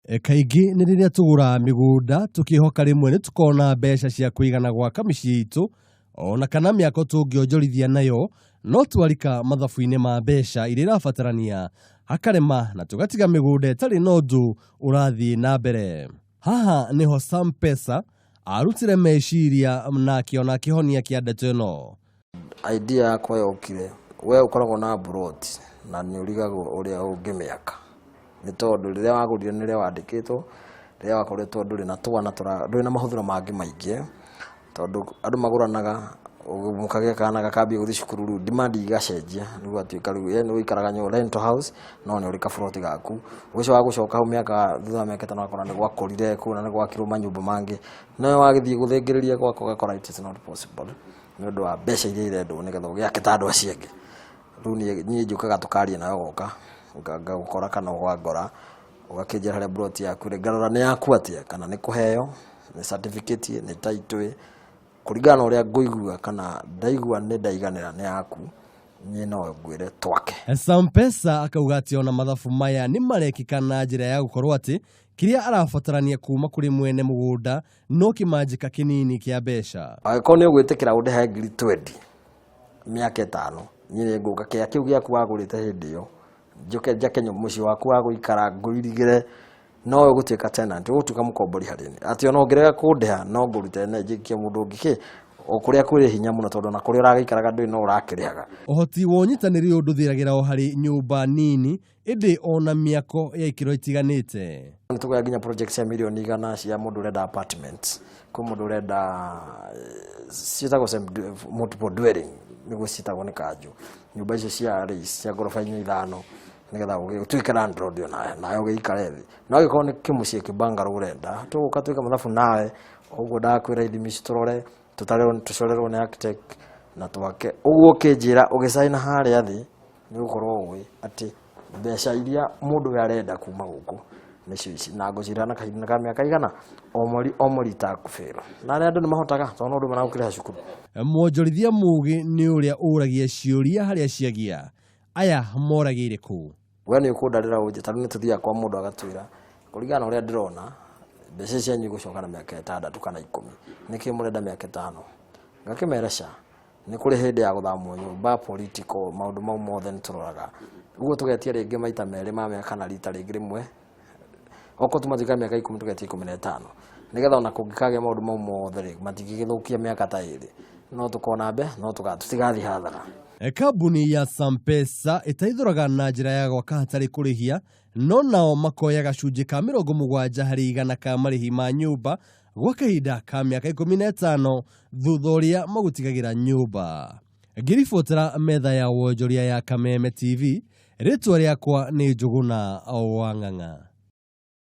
Kaingĩ nĩ rĩrĩa tũgũraga mĩgũnda tũkĩhoka rĩmwe nĩ tũkona mbeca cia kũigana gwaka mĩciĩ itũ ona kana mĩako tũngĩonjorithia nayo, no twarika mathabu-inĩ ma mbeca iria irabatarania hakarema na tũgatiga mĩgũnda ĩtarĩ na ũndũ ũrathiĩ na mbere. Haha nĩho Sam Pesa arutire meciria na akĩona kĩhonia kĩa ndeto ĩno. Idea yakwa yokire, we ũkoragwo na mburoti na nĩ ũrigagwo ũrĩa ũngĩmĩaka, nĩ tondũ rĩrĩa wagũrire nĩ rĩrĩa wandĩkĩtwo, rĩrĩa wakoretwo ndũrĩ na twana, ndũrĩ na mahũthĩro mangĩ maingĩ, tondũ andũ magũranaga mũkagĩa kana gakambia gũthiĩ cukuru, rĩu demand igacenjia, rĩu ũgatuĩka rĩu we nĩ ũikaraga rental house no nĩ ũrĩ kaburoti gaku. Ũcio wa gũcoka hau mĩaka thutha wa mĩaka 5 ũgakora nĩ gwakũrire kũu na nĩ gwakirwo manyũmba mangĩ, no wagĩthiĩ gũthĩngĩrĩria gwaka ũgakora it is not possible nĩ ũndũ wa mbeca iria irendwo nĩgetha ũgĩake ta andũ acio angĩ. Rĩu niĩ njũkaga tũkaria nawe ũgoka ngagũkora kana ũkangora, ũgakĩnjĩra harĩa mburoti yaku ĩrĩ, ngarora nĩ yaku atĩa, kana nĩ kũheo, nĩ certificate, nĩ title, kũringana na ũrĩa ngũigua kana ndaigua nĩ ndaiganĩra nĩ yaku, niĩ no ngwĩre twake. Sam Pesa akauga atĩ ona mathabu maya nĩ marekĩka na njĩra ya gũkorwo atĩ kĩrĩa arabatarania kuma kũrĩ mwene mũgũnda no kĩmanjĩka kĩnini kĩa mbeca. Angĩkorwo nĩ ũgwĩtĩkĩra ũndĩhe ngiri 20 mĩaka 5, niĩ nĩ ngũka kĩea kĩu gĩaku wagũrĩte hĩndĩ ĩyo, njũke njake mũciĩ waku wa gũikara ngũirigĩre, no ũgũtuĩka tenant, ũgũtuĩka mũkombori harĩ niĩ. Atĩ ona ũngĩrega kũndĩha no ngũrute njikie mũndũ ũngĩ kĩ, o kũrĩa kwĩrĩ hinya mũno tondũ ona kũrĩa ũragĩikaraga ndũĩ no ũrakĩrĩhaga. Ũhoti wa ũnyitanĩri ũyũ ndũthiragĩra o harĩ nyũmba nini, ĩndĩ ona mĩako ya ikĩro itiganĩte. Nĩ tũkoya nginya project cia mirioni 100 cia mũndũ ũrenda apartment, kwĩ mũndũ ũrenda ciĩtagwo multiple dwelling nĩguo ciĩtagwo nĩ kanjũ, nyũmba icio cia race cia ngoroba 4 5, nĩgetha ũtuĩke landlord onawe, nawe ũgĩikare thĩ. No angĩkorwo nĩ kĩmũciĩ kĩbangarũ ũrenda, tũgũka twĩke mathabu nawe, ũguo ndakwĩra ithimi ici tũrore, tũtarĩrwo, tũcorerwo nĩ architect na twake. Ũguo ũkĩnjĩra ũgĩcaina harĩa thĩ, nĩ ũgũkorwo ũĩ atĩ mbeca iria mũndũ ũyũ arenda kuma gũkũ nĩcio ici, na ngũcira na kahinda ka mĩaka igana, o mweri o mweri itakũbĩrwo. Na arĩa andũ nĩ mahotaga, tondũ no ũndũ ũmwe na gũkĩrĩha cukuru. Mwonjorithia mũgĩ nĩ ũrĩa ũragia ciũria harĩa ciagia. Aya moragĩire kũ? We nĩ ũkũndarĩra ũnjĩ, tondũ nĩ tũthiaga kwa mũndũ agatwĩra kũringana na ũrĩa ndĩrona mbeca cianyu igũcoka na mĩaka 6 kana 10, nĩkĩo mũrenda mĩaka 5. Ngakĩmera ca, nĩ kũrĩ hĩndĩ ya gũthamwo nyũmba, political, maũndũ mau mothe nĩ tũroraga. Ũguo tũgetia rĩngĩ maita merĩ ma mĩaka kana rita rĩngĩ rĩmwe, okorwo tuma tuĩka mĩaka 10 tũgetia 15, nĩgetha ona kũngĩkagĩa maũndũ mau mothe rĩ, matingĩgĩthũkia mĩaka ta 2, no tũkona no tũtigathiĩ hathara. Kambuni ya Sampesa ĩteithũraga na njĩra ya gwaka hatarĩ kũrĩhia, no nao makoya gacunjĩ ka 70 harĩ igana ka marĩhi ma nyũmba gwa kahinda ka mĩaka 15 thutha ũrĩa magũtigagĩra nyũmba. Ngĩribotera metha ya wonjoria ya Kameme TV, rĩtwa rĩakwa nĩ Njũgũna wa Ng'ang'a.